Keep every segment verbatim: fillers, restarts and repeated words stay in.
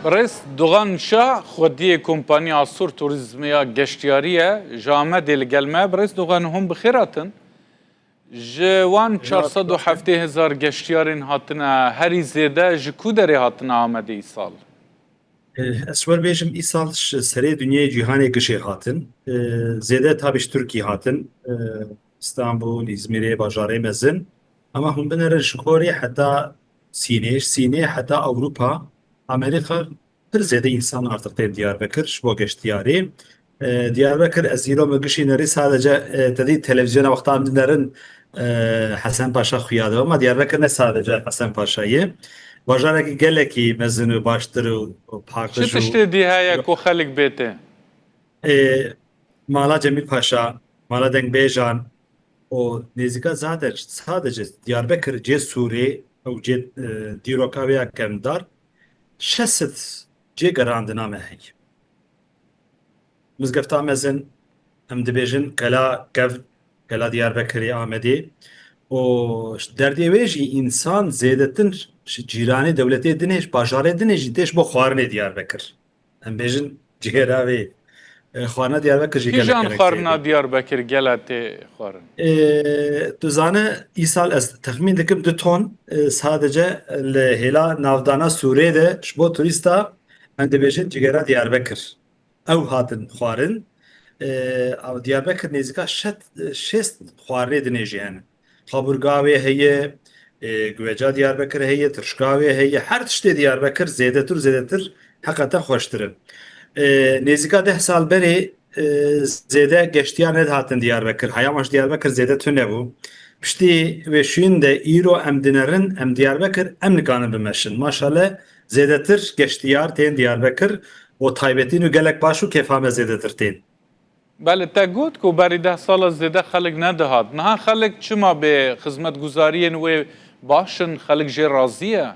Birêz Dogan Şah, xwediyê Kompaniya Asur Turizmê ya Geştiyarî ye. Ji Amedê li gel me. Birêz Dogan, hûn bi xêr hatin. Ji wan çar sed û heftê hezar geştiyarên hatine, herî zêde ji ku derê hatine Amedê îsal? Eh, ez wer bêjim, îsal ji serê dinyayê cîhanê gişê hatin. Eh, zêde tabî ji Tirkî hatin. Eh, Îstanbul, Îzmîrê, bajarê mezin. Ama hûn binerin ji gorî heta Sînê, ji Sînê heta Ewropa, Amerîka, pir zêde însan artık tên Diyarbekir ji bo geştiyarî. E, Diyarbekir, ez îro min gişî nerî sadece, e, te dî televizyona wexta em dinerin, e, Hesen Paşa xuya de, ama Diyarbekir ne sadece Hesen Paşa ye. Bajarekî gelekî mezin û baştir û, û Çi pakij û tiştê dî heye ku xelk bête? E, mala Cemîl Paşa, mala dengbêjan û nêzîka zade, sadece Diyarbekir cê sûrê ew cê, e, dîroka wê ya kevndar, şeş sed cê gerandina me heye. Mizgefta mezin, em dibêjin Kela Kevn, Kela Diyarbekirê Amedê û derdê wê jî însan zêdetir ji cîranê dewletê dinê, ji bajarê dinê jî tê ji bo xwarinê Diyarbekir. Em bêjin cigêra wê. E, xwarina Diyarbekir jî gelek Kîjan gelek xwarina zêde. Diyarbekir gela tê xwarin? E, tu zane, îsal ez texmîn dikim du ton, e, sadece li hêla navdana Sûrê de ji bo turîsta em dibêjin cigêra Diyarbekir. Ew hatin xwarin. E, ew Diyarbekir nêzîka şet, şêst xwarinê dinê jî hene. Kaburga wê heye, e, guveca Diyarbekir heye, tirşka wê heye, her tiştê Diyarbekir zêdetir û zêdetir heqeten xweştir in. E, nêzîka deh sal berê, e, zêde geştiyar nedihatin Diyarbekir. Heya me ji Diyarbekir zêde tune bû. Piştî wê şûyîn de îro em dinerin, em Diyarbekir em nikarin bimeşin. Maşallah zêdetir geştiyar tên Diyarbekir û taybetîn û gelek baş û kêfa me zêdetir tên. Belê, te got ku berî deh sala zêde xelk nedihat. Niha xelk çima bê xizmetguzariyên wê baş in, xelk jê razî ye?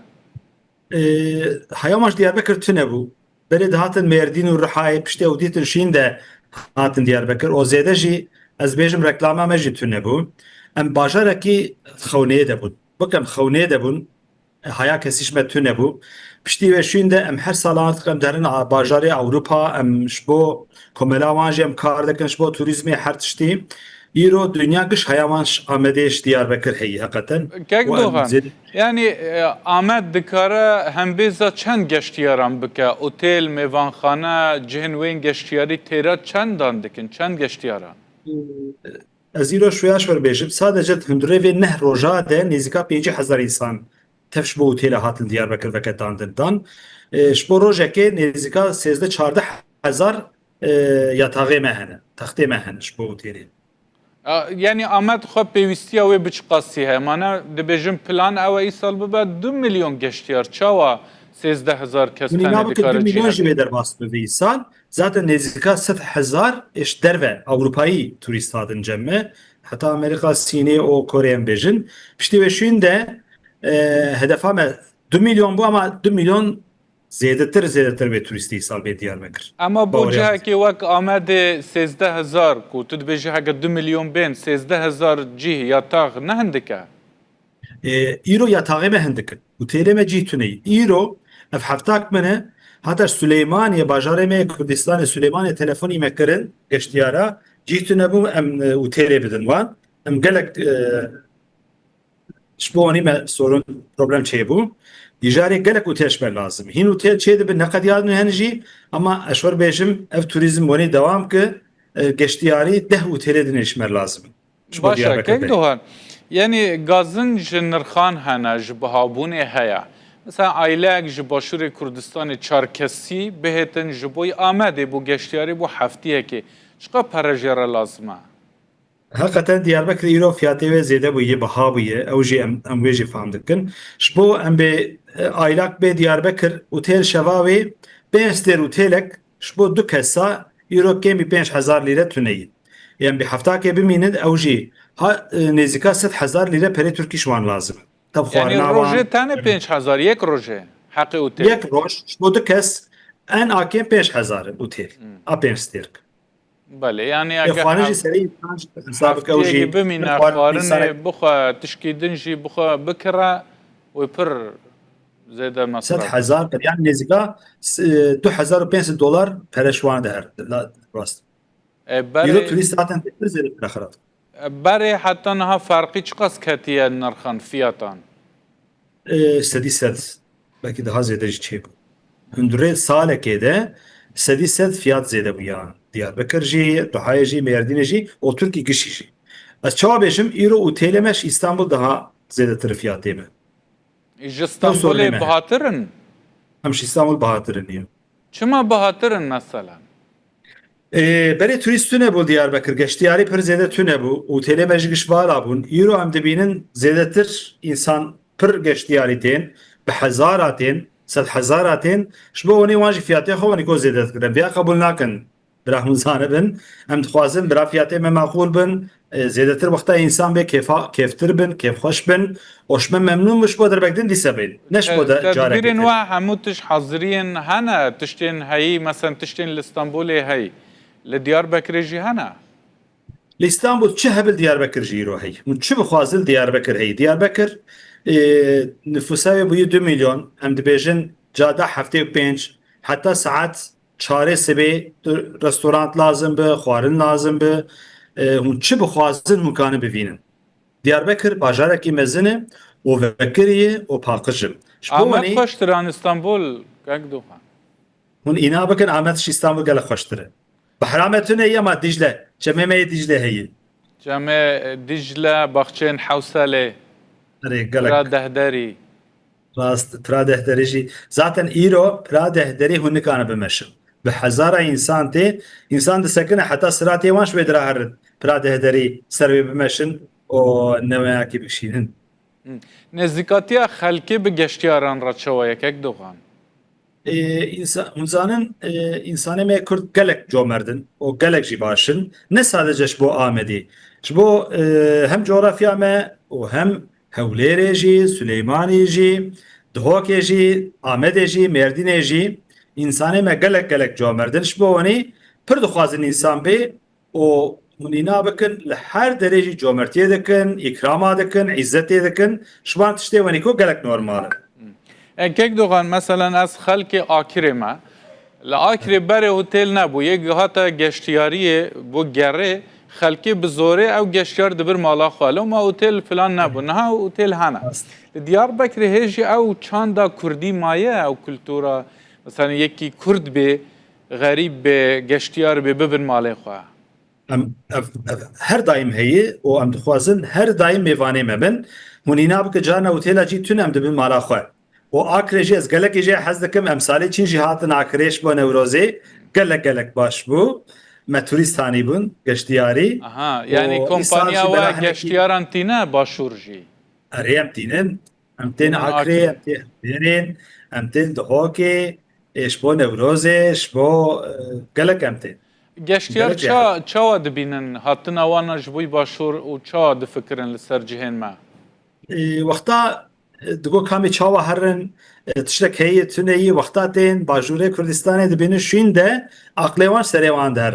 Ee, heya me ji Diyarbekir tune bû. Berê dihatin Mêrdîn û Rihayê, piştî ew dîtin şîn de hatin Diyarbekir. O zêde jî, ez bêjim, reklama me jî tune bû. Em bajarekî xewneyê de bûn. Bik em xewneyê de bûn. Haya kesî ji me tune bû. Piştî wê şûn de em her sal artık em derin a-, bajarê Ewropa, em ji bo komela wan jî em kar dikin, ji bo turîzmê her tiştî. Îro dinya giş haya wan ji Amedê ji Diyarbekir heyî heqeten. Kek Û em Dogan, zêde- yanî, e, Amed dikare hembêza çend geştiyaran bike? Otêl, mêvanxane, cihên wên geştiyarî têra çendan dikin, çend geştiyaran? Ez îro şuya ji we bêjim, sadece di hundirê vê neh roja de nêzîka pêncî hezar însan tev ji bo otêla hatin Diyarbekir vegetandin dan. E, ji bo rojekê nêzîka sêzdeh çardeh hezar, e, yataxê me hene, textê me hene ji bo otêlê. A, yanî Amed xwe pêwîstiya wê bi çiqasî heye? Mana dibêjin plan ew e îsal bibe du milyon geştiyar. Çawa sêzdeh hezar kes Hûn tenê îna bikin, dikare du milyon jî cî hebe? Wê derbas bibe îsal. Zaten nêzîka sed hezar ê ji derve Ewropayî turîst hatin cem me. Heta Amerîka, Sînê û Koreyê em bêjin. Piştî wê şûn de, e, hedefa me du milyon bû, ama du milyon zêdetir, zêdetir bê turîstê îsal bê Diyarbekir. Ama bo Bawerê cihekê wek Amedê sêzdeh hezar, ku tu dibêjî heke du milyon bên, sêzdeh hezar cih, yatax ne hindik e? E, îro yataxê me hindik in. Otêlê me cî tune ye. Îro ev heftak min e. Heta Silêmaniyê, bajarê me yê Kurdistanê, Silêmaniyê telefonî me kirin geştiyara. Cî tune bû, em, e, otêlê bidin wan. Em gelek, e, ji bo wanî me sorun, problem çêbû. Dîjarê gelek otêl ji me lazim. Hîn otêl çê dibin, neqediyadin hene jî, ama ez wer bêjim, ev turîzm wanî dewam ki, e, geştiyarî deh otêlê dinê ji me lazim in. Ji bo Baş e, Diyarbekir kek Bey. Dogan. Yanî gazin ji nirxan hene, ji bihabûnê heye. Mesela aileyek ji Başûrê Kurdistanê çar kesî bihêtin ji bo Amedê bo geştiyarî bo heftiyekê. Çiqa pere jê re lazim e? Heqeten Diyarbekir îro fiyatê wê zêde bûye, biha bûye. Ew jî em, em wê jî fam dikin. Ji bo em bê, e, aylak bê Diyarbekir, otêl şeva wê pênc stêr otêlek ji bo du kesa îro kêmî pênc hezar lîre tune ye. Em bê heftakê bimînin, ew jî ha, e, nêzîka sed hezar lîre perê Tirkî ji wan lazim e. Tev Yanî xwarina wan. Rojê tenê pênc hezar, yek rojê heqê otêl. Yek roj, ji bo du kes en a kêm pênc hezar e otêl. Hmm. A pênc stêrk. Belê, yanî Ê, ege xwarin jî hef-, serê însan jî hesab bike û jî heftiyekê bimîne, xwarin xwarinê însanê bixwe, tişkî din jî bixwe bikire, wê pir Zêde mesraf. Sed hezar, yani nêzîka, e, du hezar û pênc sed dolar pere ji wan diher. La, rast. E, Îro berê, turîst zaten pir zêde pere xerat. E, berê heta niha ferqî çiqas ketiye nirxan, fiyatan? E, sedî sed. Belkî daha zêde jî çêbû. Hundirê salekê de sedî sed fiyat zêde bûya. Diyarbekir jî, Duhayê jî, Mêrdînê jî, û Tirkî gişî jî. Ez çawa bêjim, îro û têlê me ji Îstanbul daha zêdetir fiyatê me. Ji Ew sorunê Stenbolê me. Bihatir in? Em ji Îstanbul bihatir in, ya. Çima bihatir in, mesela? Ê, berê turîst tune bû Diyarbekir, geştiyarî pir zêde tune bû û têlê me jî giş vala bûn. Îro em dibînin zêdetir însan pir geştiyarî tên, bi hezara tên, sed hezara tên, ji bo wanî wan jî fiyatê xwe wanî ko zêde dikirin. Viya qebûl nakin. Bira hûn zanibin, em dixwazin bira fiyatê me maqûl bin, e, zêdetir wexta însan bê kêfa-, kêftir bin, kêfxweş bin, û ji me memnûn bin, ji bo derbek din dîse bên. Ne ji bo de careke din. Tedbîrên we hemû tişt haziriyên hene, tiştên heyî, mesela tiştên li Stenbolê heyî, li Diyarbekirê jî hene? Li Stenbol çi hebil Diyarbekir jî îro heyî. Hûn çi bixwazin Diyarbekir heyî. Diyarbekir, e, nifûsa wê bûye du milyon, em dibêjin cada heftê û pênc, heta saet çarê sibê tu restorant lazim bi, xwarin lazim bi. E, hûn çi bixwazin hûn kanin bivînin. Diyarbekir bajarekî mezin e û vekirî ye û paqij e. Ji bo Amed wanî xweştir an Stenbol, kek Doxan? Hûn îna bikin, Amed ji Stenbol gelek xweştir e. Behra me tune ye ma Dîcle. Çemê me yê Dîcle heye. Çemê, e, Dîcle, baxçeyên Hewselê. Erê, gelek. Pira Dehderî. Rast, pira Dehderî jî. Zaten îro pira Dehderî hûn nikarin bimeşin. Bi hezara însan tê, însan disekine heta siratê wan ji wê dira herin. Pira Dehderî ser wê bimeşin û neweyakî bişînin. Hı. Nêzîkatiya xelkê bi geştiyaran re çawa ye, kek Doxan? Ê, însa-, hûn zanin, ê, însanê me Kurd gelek comerd in û gelek jî baş in. Ne sadece ji bo Amedê. Ji bo, ê, hem coğrafya me û hem Hewlêrê jî, Silêmaniyê jî, Dihokê jî, Amedê jî, Mêrdînê jî însanê me gelek gelek comerd in. Ji bo wanî pir dixwazin însan bê û hûn îna bikin, li her derê jî comertiyê dikin, îkrama dikin, îzzetê dikin. Ji wan tiştê wenî ku gelek normal in. E, kek Doxan, meselen ez xelkê Akirê me. Li Akirê berê otêl nebû. Yê hate geştiyariyê bo gerê, xelkê bi zorê ew geştiyar dibir mala xwe. Loma otêl filan nebû. Niha otêl hene. Rast. Li Diyarbekirê hê jî ew çanda kurdî maye, ew kultura, meselen yekî kurd bê, xerîb bê, geştiyar bê, bibin malê xwe. Em, ev, ev her daîm heye û em dixwazin her daîm mêvanê me bin. Hûn îna bike carna otêla cî tune em dibin mala xwe. Û Akrê jî ez gelekî jê hez dikim. Em salê çîn jî hatin Akrê ji bo Newrozê. Gelek gelek baş bû. Me turîst hanî bûn, geştiyarî. Aha, yani û îsal kompanya jî we bera hinekî geştiyaran tîne başûr jî? Erê, em tînin. Em tên Akrê, em tê Hewlêrê, em tên Dihokê, ê, ji bo Newrozê, ji bo, e, gelek em tên. Geştiyar gelek ça-, çawa dibînin hatina wan ji bo başûr û çawa difikirin li ser cihên me? E, wexta, e, digo kamê çawa herin, e, tiştek heye tune yî, wexta tên bajûrê Kurdistanê dibînin şûn de aqlê wan serê wan der.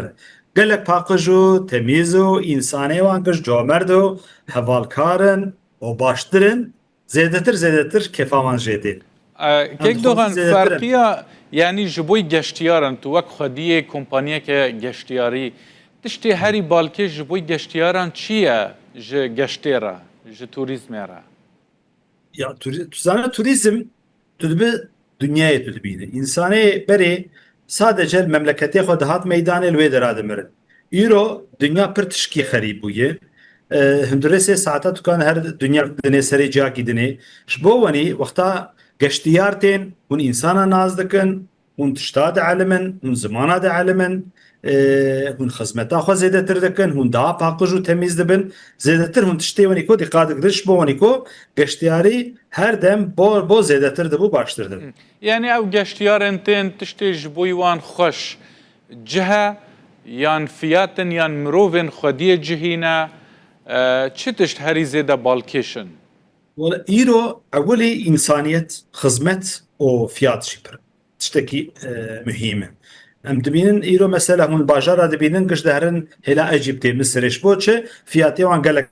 Gelek paqij û temîz û însanê wan giş comerd û hevalkar in û baştir in. Zêdetir, zêdetir kêfa wan jê tê. E, kek Doxan, ferqiya, yani ji bo geştiyaran, tu wek xwediyê kompaniyeke geştiyarî, tiştê herî balkêş ji bo geştiyaran çi ye ji geştê re, ji turîzmê re? Ya, turi-, tu zane turîzm, tu dibi dinyayê tu dibîne. Însanê berê sadece li memleketê xwe dihat meydanê, li wê dera dimirin. Îro dinya pir tişkî xerîb bûye. E, hundirê sê saeta tu kan her dinya dinê serê ciyakî dinê. Ji bo wenî wexta geştiyar tên, hûn însana nas dikin, hûn tişta dielimin, hûn zimana dielimin, e, hûn xizmeta xwe zêdetir dikin, hûn daha paqij û temîz dibin, zêdetir hûn tiştê wenî ku dîqat digirin, ji bo wenî ku geştiyarî her dem bo, bo zêdetir dibû, baştir dibû. Hı. Yani ew geştiyarên tên tiştê ji bo wan xweş cih e, yan fiyat in, yan mirovên xwediyê cihî ne, e, çi tişt herî zêde balkêş in? Wele îro ewilî însaniyet, xizmet û fiyat jî pir tiştekî, e, muhîm e. Em dibînin îro mesela hûn bajara dibînin giş diherin hêla Ecîptê, Misirê. Ji bo çi? Fiyatê wan gelek.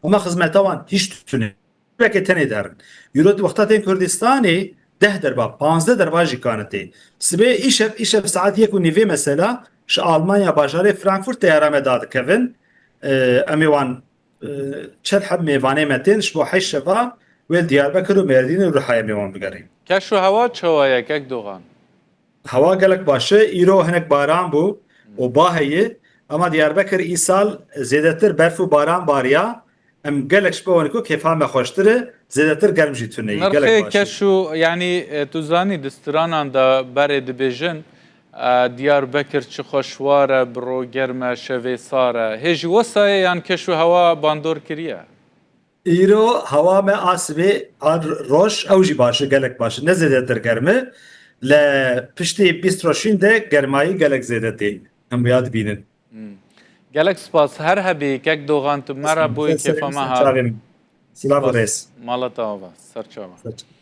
Ama xizmeta wan hiç tune. Şevekê tenê diherin. Îro di wexta tên Kurdistanê deh derba, panzdeh derba jî kanitê. Sibê îşev, îşev saet yek û nîvê mesela ji Almanya bajarê Frankfurt teyara me dadikevin. Em ê wan çend heb mêvanê me tên ji bo heşt şeva wê li Diyarbekir û Mêrdîn û Rihayê em ê wan bigerîn. Keş û hewa çawa ye kek Doxan? Hewa gelek baş e. Îro hinek baran bû û ba heye. Ama Diyarbekir îsal zêdetir berf û baran bariya. Em gelek ji bo wan ku kêfa me xweştir e, zêdetir germ jî tune ye. Gelek Nirxê baş e. Keş û, yanî, e, tu zanî di stranan de berê dibêjin, e, Diyarbekir çi xweş war e, bi ro germ e, şevê sar e. Hê jî wesa ye yan keş û hewa bandor kiriye? Îro hewa me a sibê an roj ew jî baş e, gelek baş e. Ne zêdetir germ e. Li piştî bîst rojîn de germayî gelek zêde tê. Em wiya dibînin. Gelek spas. Her hebî kek Doxan, tu me re bûyî, kêfa me hat. Çavê min. Silav û Spas. Rêz. Mala te ava. Ser çava. Ser çava.